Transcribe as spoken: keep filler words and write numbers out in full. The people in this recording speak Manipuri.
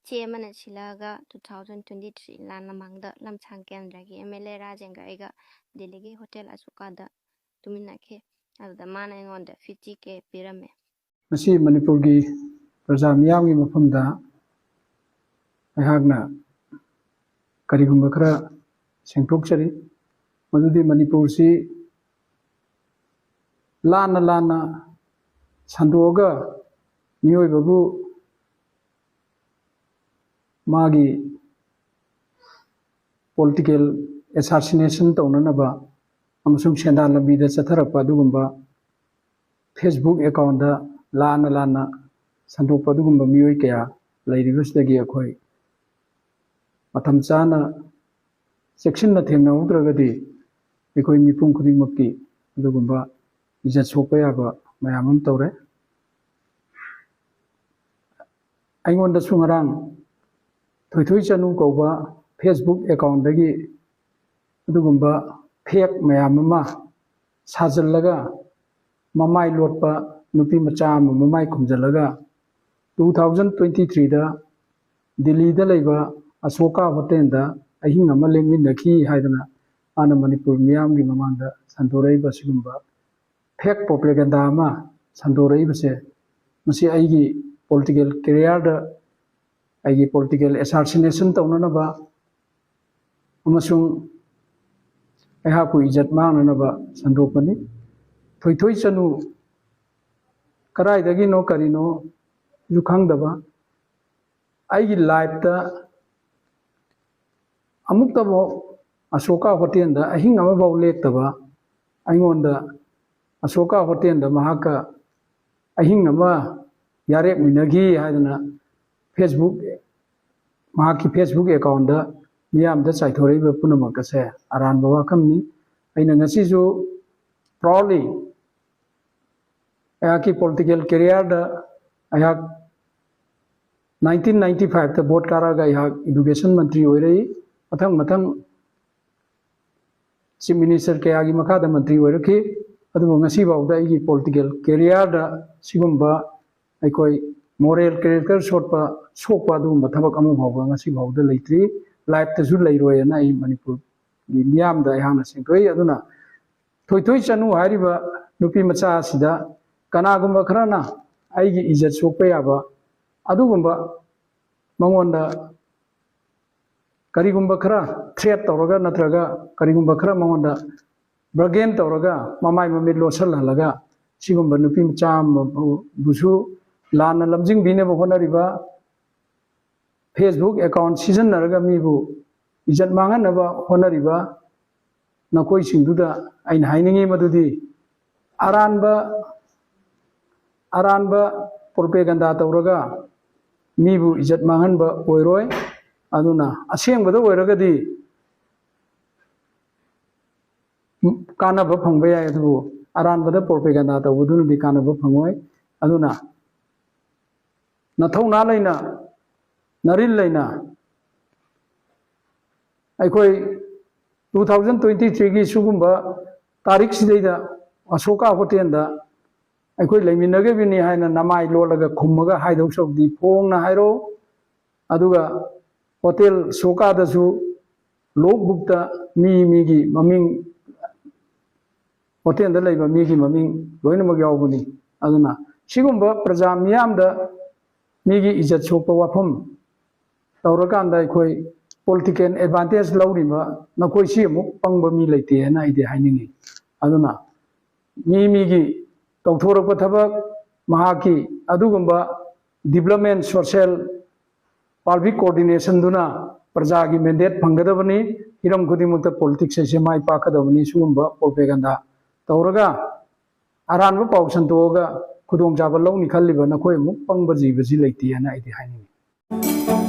ꯏꯆꯦ ꯑꯃꯅ ꯁꯤꯜꯂꯛꯑꯒ two thousand twenty three ꯂꯥꯟ ꯃꯃꯥꯡꯗ ꯂꯝꯁꯥꯡ ꯀꯦꯟꯗ꯭ꯔꯒꯤ M L A ꯔꯥꯖꯦꯟꯒ ꯑꯩꯒ ꯗꯦꯜꯂꯤꯒꯤ ꯍꯣꯇꯦꯜ ꯑꯁꯣꯀꯥꯗ ꯇꯨꯃꯤꯟꯅꯈꯤ꯫ ꯑꯗꯨꯗ ꯃꯥꯅ ꯑꯩꯉꯣꯟꯗ fifty K ꯄꯤꯔꯝꯃꯦ꯫ ꯉꯁꯤ ꯃꯅꯤꯄꯨꯔꯒꯤ ꯄ꯭ꯔꯖꯥ ꯃꯤꯌꯥꯝꯒꯤ ꯃꯐꯝꯗ ꯑꯩꯍꯥꯛꯅ ꯀꯔꯤꯒꯨꯝꯕ ꯈꯔ ꯁꯦꯡꯗꯣꯛꯆꯔꯤ꯫ ꯃꯗꯨꯗꯤ ꯃꯅꯤꯄꯨꯔꯁꯤ ꯂꯥꯟꯅ ꯂꯥꯟꯅ ꯁꯟꯗꯣꯛꯑꯒ ꯃꯤꯑꯣꯏꯕꯕꯨ ꯃꯥꯒꯤ political assassination ꯇꯧꯅꯅꯕ ꯑꯃꯁꯨꯡ ꯁꯦꯟꯗꯥꯟ ꯂꯝꯕꯤꯗ ꯆꯠꯊꯔꯛꯄ ꯑꯗꯨꯒꯨꯝꯕ Facebook account ꯂꯥꯟꯅ ꯂꯥꯟꯅ ꯁꯟꯗꯣꯛꯄ ꯑꯗꯨꯒꯨꯝꯕ ꯃꯤꯑꯣꯏ ꯀꯌꯥ ꯂꯩꯔꯤꯕꯁꯤꯗꯒꯤ ꯑꯩꯈꯣꯏ ꯃꯇꯝ ꯆꯥꯅ ꯆꯦꯛꯁꯤꯟꯅ ꯊꯦꯡꯅꯍꯧꯗ꯭ꯔꯒꯗꯤ ꯑꯩꯈꯣꯏ ꯃꯤꯄꯨꯝ ꯈꯨꯗꯤꯡꯃꯛꯀꯤ ꯑꯗꯨꯒꯨꯝꯕ ꯏꯖꯠ ꯁꯣꯛꯄ ꯌꯥꯕ ꯃꯌꯥꯝ ꯑꯃ ꯇꯧꯔꯦ꯫ ꯑꯩꯉꯣꯟꯗꯁꯨ ꯉꯔꯥꯡ ꯊꯣꯏꯊꯣꯏ ꯆꯅꯨ ꯀꯧꯕ Facebook account ꯗꯒꯤ ꯑꯗꯨꯒꯨꯝꯕ fake ꯃꯌꯥꯝ ꯑꯃ ꯁꯥꯖꯤꯜꯂꯒ, ꯃꯃꯥꯏ ꯂꯣꯠꯄ ꯅꯨꯄꯤ ꯃꯆꯥ ꯑꯃ ꯃꯃꯥꯏ ꯈꯨꯝꯖꯤꯜꯂꯒ two thousand twenty three ꯗ ꯗꯤꯜꯂꯤꯗ ꯂꯩꯕ ꯑꯁꯣꯀꯥ ꯍꯣꯇꯦꯜꯗ ꯑꯍꯤꯡ ꯑꯃ ꯂꯦꯡꯃꯤꯟꯅꯈꯤ ꯍꯥꯏꯗꯅ ꯃꯥꯅ ꯃꯅꯤꯄꯨꯔ ꯃꯤꯌꯥꯝꯒꯤ ꯃꯃꯥꯡꯗ ꯁꯟꯗꯣꯔꯛꯏꯕ ꯑꯁꯤꯒꯨꯝꯕ fake propaganda ꯑꯃ ꯁꯟꯗꯣꯔꯛꯏꯕꯁꯦ, ꯃꯁꯤ ꯑꯩꯒꯤ political career ꯗ ꯑꯩꯒꯤ political assassination ꯇꯧꯅꯅꯕ ꯑꯃꯁꯨꯡ ꯑꯩꯍꯥꯛꯄꯨ ꯏꯖꯠ ꯃꯥꯡꯅꯅꯕ ꯁꯟꯗꯣꯛꯄꯅꯤ꯫ ꯊꯣꯏꯊꯣꯏ ꯆꯅꯨ ꯀꯗꯥꯏꯗꯒꯤꯅꯣ ꯀꯔꯤꯅꯣꯁꯨ ꯈꯪꯗꯕ, ꯑꯩꯒꯤ life ꯇ ꯑꯃꯨꯛꯇꯐꯥꯎ ꯑꯁꯣꯀꯥ ꯍꯣꯇꯦꯜꯗ ꯑꯍꯤꯡ ꯑꯃꯐꯥꯎ ꯂꯦꯛꯇꯕ, ꯑꯩꯉꯣꯟꯗ ꯑꯁꯣꯀꯥ ꯍꯣꯇꯦꯜꯗ ꯃꯍꯥꯛꯀ ꯑꯍꯤꯡ ꯑꯃ ꯌꯥꯔꯦꯛꯃꯤꯟꯅꯈꯤ ꯍꯥꯏꯗꯅ Facebook, ꯃꯍꯥꯛꯀꯤ Facebook account ꯗ ꯃꯤꯌꯥꯝꯗ ꯆꯥꯏꯊꯣꯔꯛꯏꯕ ꯄꯨꯝꯅꯃꯛ ꯑꯁꯦ ꯑꯔꯥꯟꯕ ꯋꯥꯐꯝꯅꯤ꯫ ꯑꯩꯅ ꯉꯁꯤꯁꯨ proudly ꯑꯩꯍꯥꯛꯀꯤ political career ꯗ ꯑꯩꯍꯥꯛ nineteen ninety five ꯇ vote ꯀꯥꯔꯛꯑꯒ ꯑꯩꯍꯥꯛ education ꯃꯟꯇ꯭ꯔꯤ ꯑꯣꯏꯔꯛꯏ꯫ ꯃꯊꯪ ꯃꯊꯪ chief minister ꯀꯌꯥꯒꯤ ꯃꯈꯥꯗ ꯃꯟꯇ꯭ꯔꯤ ꯑꯣꯏꯔꯛꯈꯤ꯫ ꯑꯗꯨꯕꯨ ꯉꯁꯤꯐꯥꯎꯗ ꯑꯩꯒꯤ political career ꯗ ꯁꯤꯒꯨꯝꯕ ꯑꯩꯈꯣꯏ ꯃꯣꯔꯦꯜ ꯀꯦꯔꯦꯛꯇꯔ ꯁꯣꯠꯄ, ꯁꯣꯛꯄ ꯑꯗꯨꯒꯨꯝꯕ ꯊꯕꯛ ꯑꯃ ꯐꯥꯎꯕ ꯉꯁꯤ ꯐꯥꯎꯕꯗ ꯂꯩꯇ꯭ꯔꯤ꯫ ꯂꯥꯏꯐꯇꯁꯨ ꯂꯩꯔꯣꯏꯅ ꯑꯩ ꯃꯅꯤꯄꯨꯔꯒꯤ ꯃꯤꯌꯥꯝꯗ ꯑꯩꯍꯥꯛꯅ ꯁꯦꯡꯗꯣꯛꯏ꯫ ꯑꯗꯨꯅ ꯊꯣꯏꯊꯣꯏ ꯆꯅꯨ ꯍꯥꯏꯔꯤꯕ ꯅꯨꯄꯤ ꯃꯆꯥ ꯑꯁꯤꯗ ꯀꯅꯥꯒꯨꯝꯕ ꯈꯔꯅ ꯑꯩꯒꯤ ꯏꯖꯠ ꯁꯣꯛꯄ ꯌꯥꯕ ꯑꯗꯨꯒꯨꯝꯕ ꯃꯉꯣꯟꯗ ꯀꯔꯤꯒꯨꯝꯕ ꯈꯔ ꯊ꯭ꯔꯦꯠ ꯇꯧꯔꯒ ꯅꯠꯇ꯭ꯔꯒ ꯀꯔꯤꯒꯨꯝꯕ ꯈꯔ ꯃꯉꯣꯟꯗ ꯕꯔꯒꯦꯟ ꯇꯧꯔꯒ ꯃꯃꯥꯏ ꯃꯃꯤꯠ ꯂꯣꯠꯁꯤꯜꯍꯜꯂꯒ ꯁꯤꯒꯨꯝꯕ ꯅꯨꯄꯤ ꯃꯆꯥ ꯑꯃꯕꯨꯁꯨ ꯂꯥꯟꯅ ꯂꯝꯖꯤꯡꯕꯤꯅꯕ ꯍꯣꯠꯅꯔꯤꯕ, ꯐꯦꯁꯕꯨꯛ ꯑꯦꯀꯥꯎꯟ ꯁꯤꯖꯤꯟꯅꯔꯒ ꯃꯤꯕꯨ ꯏꯖꯠ ꯃꯥꯡꯍꯟꯅꯕ ꯍꯣꯠꯅꯔꯤꯕ ꯅꯈꯣꯏꯁꯤꯡꯗꯨꯗ ꯑꯩꯅ ꯍꯥꯏꯅꯤꯡꯉꯤ ꯃꯗꯨꯗꯤ ꯑꯔꯥꯟꯕ, ꯑꯔꯥꯟꯕ ꯄ꯭ꯔꯣꯄꯦꯒꯟꯗꯥ ꯇꯧꯔꯒ ꯃꯤꯕꯨ ꯏꯖꯠ ꯃꯥꯡꯍꯟꯕ ꯑꯣꯏꯔꯣꯏ꯫ ꯑꯗꯨꯅ ꯑꯁꯦꯡꯕꯗ ꯑꯣꯏꯔꯒꯗꯤ ꯀꯥꯟꯅꯕ ꯐꯪꯕ ꯌꯥꯏ, ꯑꯗꯨꯕꯨ ꯑꯔꯥꯟꯕꯗ ꯄ꯭ꯔꯣꯄꯦꯒꯟꯗꯥ ꯇꯧꯕꯗꯨꯅꯗꯤ ꯀꯥꯟꯅꯕ ꯐꯪꯉꯣꯏ꯫ ꯑꯗꯨꯅ ꯅꯊꯧꯅꯥ ꯂꯩꯅ, ꯅꯔꯤꯜ ꯂꯩꯅ ꯑꯩꯈꯣꯏ two thousand twenty threeꯒꯤ ꯁꯤꯒꯨꯝꯕ ꯇꯥꯔꯤꯛꯁꯤꯗꯩꯗ ꯑꯁꯣꯀꯥ ꯍꯣꯇꯦꯜꯗ ꯑꯩꯈꯣꯏ ꯂꯩꯃꯤꯟꯅꯈꯤꯕꯅꯤ ꯍꯥꯏꯅ ꯅꯃꯥꯏ ꯂꯣꯠꯂꯒ ꯈꯨꯝꯃꯒ ꯍꯥꯏꯗꯧ ꯁꯔꯨꯛꯇꯤ ꯐꯣꯡꯅ ꯍꯥꯏꯔꯣ꯫ ꯑꯗꯨꯒ ꯍꯣꯇꯦꯜ ꯁꯣꯀꯥꯗꯁꯨ ꯂꯣꯒꯕꯨꯛꯇ ꯃꯤ ꯃꯤꯒꯤ ꯃꯃꯤꯡ, ꯍꯣꯇꯦꯜꯗ ꯂꯩꯕ ꯃꯤꯒꯤ ꯃꯃꯤꯡ ꯂꯣꯏꯅꯃꯛ ꯌꯥꯎꯕꯅꯤ꯫ ꯑꯗꯨꯅ ꯁꯤꯒꯨꯝꯕ ꯄ꯭ꯔꯖꯥ ꯃꯤꯌꯥꯝꯗ ꯃꯤꯒꯤ ꯏꯖꯠ ꯁꯣꯛꯄ ꯋꯥꯐꯝ ꯇꯧꯔꯀꯥꯟꯗ ꯑꯩꯈꯣꯏ ꯄꯣꯂꯤꯇꯤꯀꯦꯜ ꯑꯦꯗꯚꯥꯟꯇꯦꯖ ꯂꯧꯔꯤꯕ ꯅꯈꯣꯏꯁꯤ ꯑꯃꯨꯛ ꯄꯪꯕ ꯃꯤ ꯂꯩꯇꯦ ꯍꯥꯏꯅ ꯑꯩꯗꯤ ꯍꯥꯏꯅꯤꯡꯉꯤ꯫ ꯑꯗꯨꯅ ꯃꯤ ꯃꯤꯒꯤ ꯇꯧꯊꯣꯔꯛꯄ ꯊꯕꯛ, ꯃꯍꯥꯛꯀꯤ ꯑꯗꯨꯒꯨꯝꯕ ꯗꯤꯕ꯭ꯂꯞꯃꯦꯟ, ꯁꯣꯁꯦꯜ, ꯄꯕ꯭ꯂꯤꯛ ꯀꯣꯑꯣꯔꯗꯤꯅꯦꯁꯟꯗꯨꯅ ꯄ꯭ꯔꯖꯥꯒꯤ ꯃꯦꯟꯗꯦꯠ ꯐꯪꯒꯗꯕꯅꯤ꯫ ꯍꯤꯔꯝ ꯈꯨꯗꯤꯡꯃꯛꯇ ꯄꯣꯂꯤꯇꯤꯛꯁ ꯑꯁꯦ ꯃꯥꯏ ꯄꯥꯛꯀꯗꯕꯅꯤ꯫ ꯁꯤꯒꯨꯝꯕ ꯄ꯭ꯔꯣꯄꯦꯒꯟꯗꯥ ꯇꯧꯔꯒ ꯑꯔꯥꯟꯕ ꯄꯥꯎ ꯁꯟꯗꯣꯛꯑꯒ ꯈꯨꯗꯣꯡꯆꯥꯕ ꯂꯧꯅꯤ ꯈꯜꯂꯤꯕ ꯅꯈꯣꯏ ꯑꯃꯨꯛ ꯄꯪꯕ ꯖꯤꯕꯁꯤ ꯂꯩꯇꯦ ꯍꯥꯏꯅ ꯑꯩꯗꯤ ꯍꯥꯏꯅꯤꯡꯉꯤ꯫